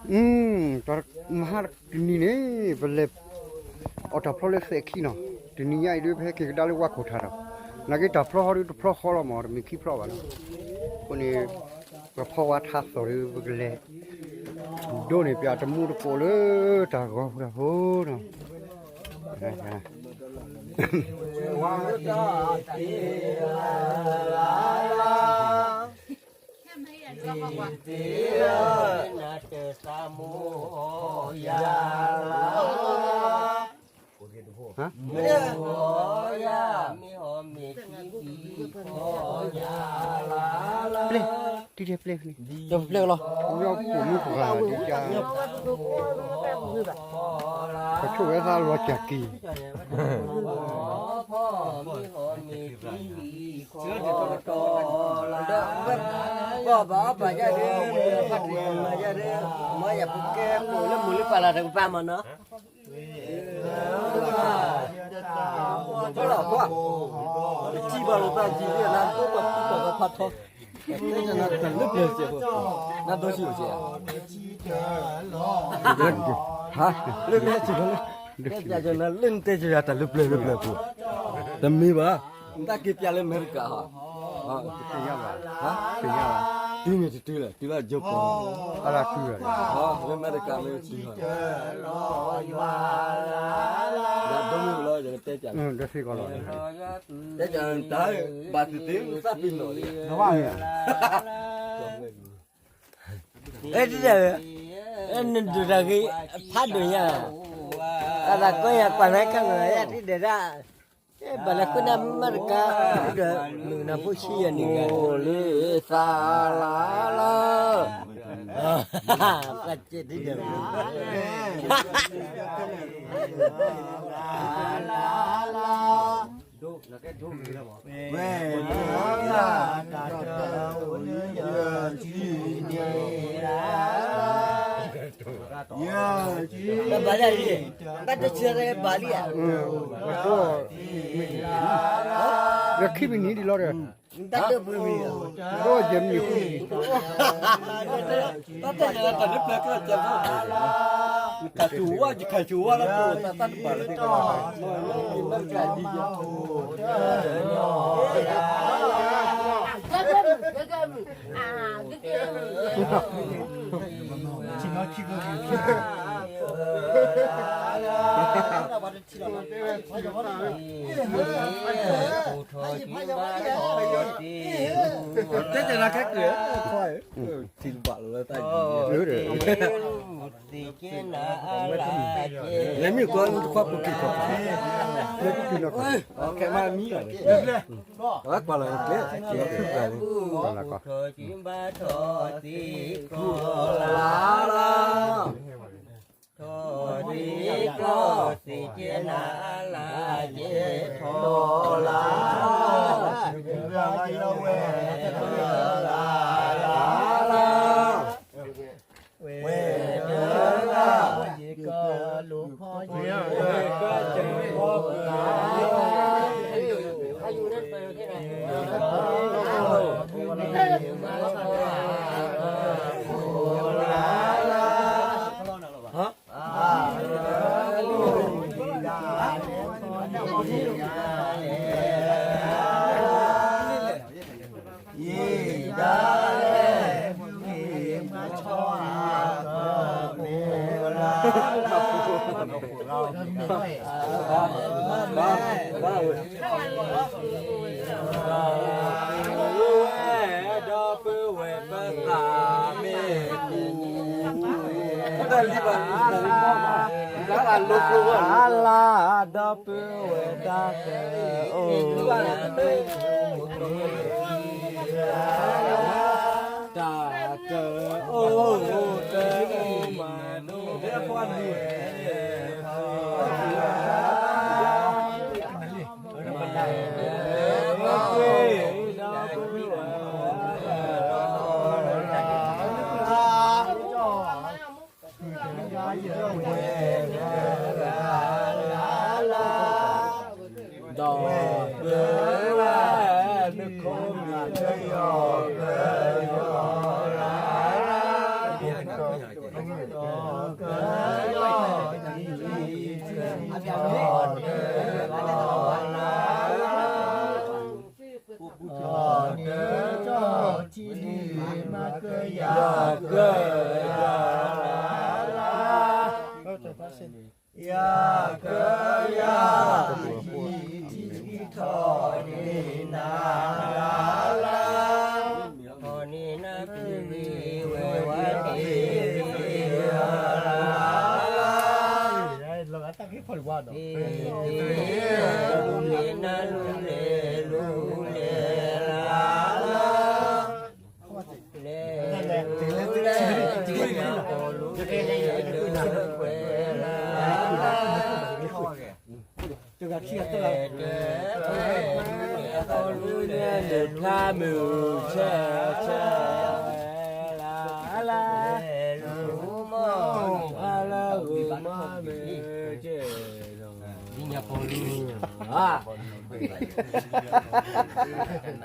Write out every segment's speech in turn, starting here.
အ မဟါတနံၤန့ၣ် ပလဲၤအီၣ်တၢ်ဖျီလၢသဲးခံနီၤ, တနံၤညါအံၤဒ်ပဟဲက့ၤကဒါလၢဝါခိၣ်ထးဒီး, နာ်က့တၢ်ဖျီဟီဒ်တဖျီဃီလီၤမး တမ့ၢ်ခံဖျီဘၣ်နီၤ, အဃိန့ၣ် ပဖီဝါထါသီၣ်ဒီး ပကလဲၤ ဒိးန့ၢ်ပၠးတမူတကိးလၢတၢ်ဂီၤဖူတၢ်ဖိနီၤ. ပျဲၢ်, တံၤဒဲးပျဲၢ်န့ၣ်, ဒီးပျဲၢ်ကလီၤ, ယပိာ်မုၣ်ပှၢ်ဒ်ကါ, ပဆိၣ်ဝဲသးလီၤကၢ်က့ၤ, ဒီးဝဲ, ပှၤဘၣ်အီၣ်ဘၣ်ယၤဒီး, ဘၣ်တံၢ်မၤယၤဒီး, မ့ၢ်ယၤပကဲပိာ်လၢမုၢ်လၢပၢ်လၢ်တကပၤမးနီၤ. လီၤ, ပထံၣ်ဘၣ်လိာ်သးယံာ်လံ နၤဒိၣ်ပှၤဖံးပှၤကဖးထီ, တဲနၤတၢ်လၢပျၢၤစဲးဖိ, နၤဒိၣ်ဆံးအိၣ်စဲး, ဟါ, လၢနတဲစဲးဖိလၢ, တဲနၤတၢ်လၢပျၢၤလၢပျၢၤဖိ, တမ့ၢ်ဘၣ်, တၢ်က့ၤပၠးလၢအမဲရကၤဟီ, တသ့ၣ်ညါဘၣ်, တသ့ၣ်ညါဘၣ်, တုၤမ့ၢ်တတုၤလဲၣ် တုၤလၢအယိၤကီၢ်, အါလၢတုၤလဲၣ်, လၢအမဲရကၤမ့ၢ်တုၤဟီ, ယၤဒိၣ်မ့ၢ်လီၤ ယကတဲပၠးလီၤ, တဲပၠးတၢ်, ဘၣ်သ့ၣ်သ့ၣ်သးပ့ၤနီၣ်လံ, အဲ နဒုးတၢ်ဂ့ၤ, ဖးဒိၣ်ညါ, အသးကီယၤကွၢ်နၤခါန့ၣ် ယထံၣ်ဒဲးဒၣ်, ဘၣ်လဲၤဃုနၤမၤတကါ, ဒီးမုၢ်နၤဖိဆံးယၤန့ၣ်, လၢသးလၢ်လၢ်, သးကဲဒ်ဒီး ဝဲ, တၢ်ဘၣ်လံ, တၢ်တဆၢဘၣ်လံဧါ, ဒီးခံမံၤနံၤဒံးလီၤဒီး, တၢ်တပှဲၤမံၤ, ဒီးယဲၢ်မံၤဃုမံၤ, တၢ်တၢ်လၢတၢ်လၢပျၢၤကၢၢ်ကၢၢ်, နကၢ်ဆိဝါ ယကၢ်ဆိဝါလၢပတၢ်တပာ်လၢတကပၤ, မ့ၢ်မ့ၢ်ကၢ်ဒ်ယဲၢ် တဲတဲနၤခဲက့ၤ, ထံတဘၣ်လီၤလၢတၢ်ယံၤ, လဲၤမ့ၢ်ကီတခွါပူၤက့ၤကီး, ခဲမးမံဘၣ်, အဝဲကွၢ်လီၤကျဲ, လၢ, ထီၣ်ဒ့ကျီၢ်သ့ၣ်ကဲနၤ လါယဲထီၣ်လါ, ဝဲ, ဝဲတဂၤ, ဝဲတဂၤ, ဟါ ယံာ်ဒၣ်လဲာ် မုၢ်မ့ၢ်မၤဆီအကပူၤလၢ်လၢ်, ဒီပုၢ်ဝဲၢ်ပသးမ့ၢ်ပူၤ, လါဒီပုၢ်ဝဲၢ်တၢ်ကအိၣ်, တၢ်ကအိၣ်တအိၣ်မးနီၤ, ဒီပုၢ်ဝဲၢ် နခိၣ်မံၤလၢယီၤကယီၤလါလါ, ကယီကယီ ထံထီၣ်ထံလံ မၤကယီကယီလၢလၢ ယီကယီ ထံထီၣ်န့ၢ်နၤလၢလၢ ထီၣ်န့ၢ်နၤ ဝဲဝဲတ့ၢ်တ့ၢ်လၢလၢ တ့ၢ်တ့ၢ် လူၤလဲၤနၤ လူၤလဲၤလူၤလဲၤလၢလၢ လဲၤလူၤလဲၤ တဂၤခံဂၤတဂၤ လဲၤလူၤလဲၤ ဖျါမုၢ်ဆၢဆၢ လၢလၢ လူၤမီၢ် ဖျါလၢဂုၤမီၢ်မုၢ်ဆၢ ဒ်ညါပီလူၤ ဒ်လၢပီ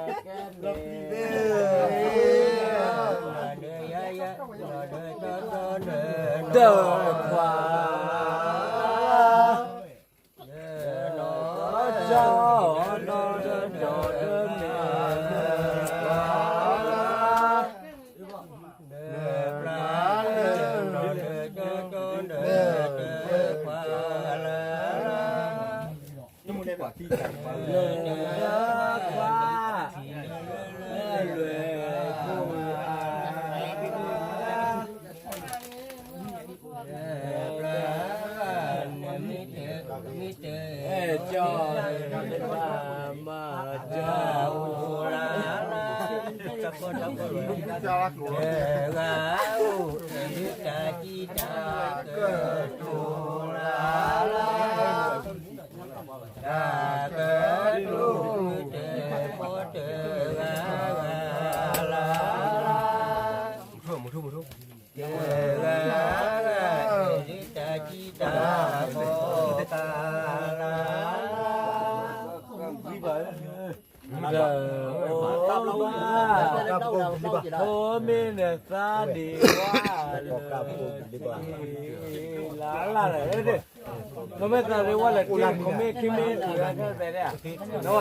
လူၤလၢတၢ် လၢလၢ ဂုၤဝဲ တခွါ တၢ်ကတိၤ တဂၤဂၤ တၢ်ကံတၢ်ကီတၢ်လၢ ဒီးအိၣ်ဘၣ် ဖိမ့ၢ်နသးဒံးဝါလၢ လၢ်လၢ်လၢ် ဖိမ့ၢ်သးဒံးဝါလၢ ခံမ့ၢ်ခံမ့ၢ် နဝၤ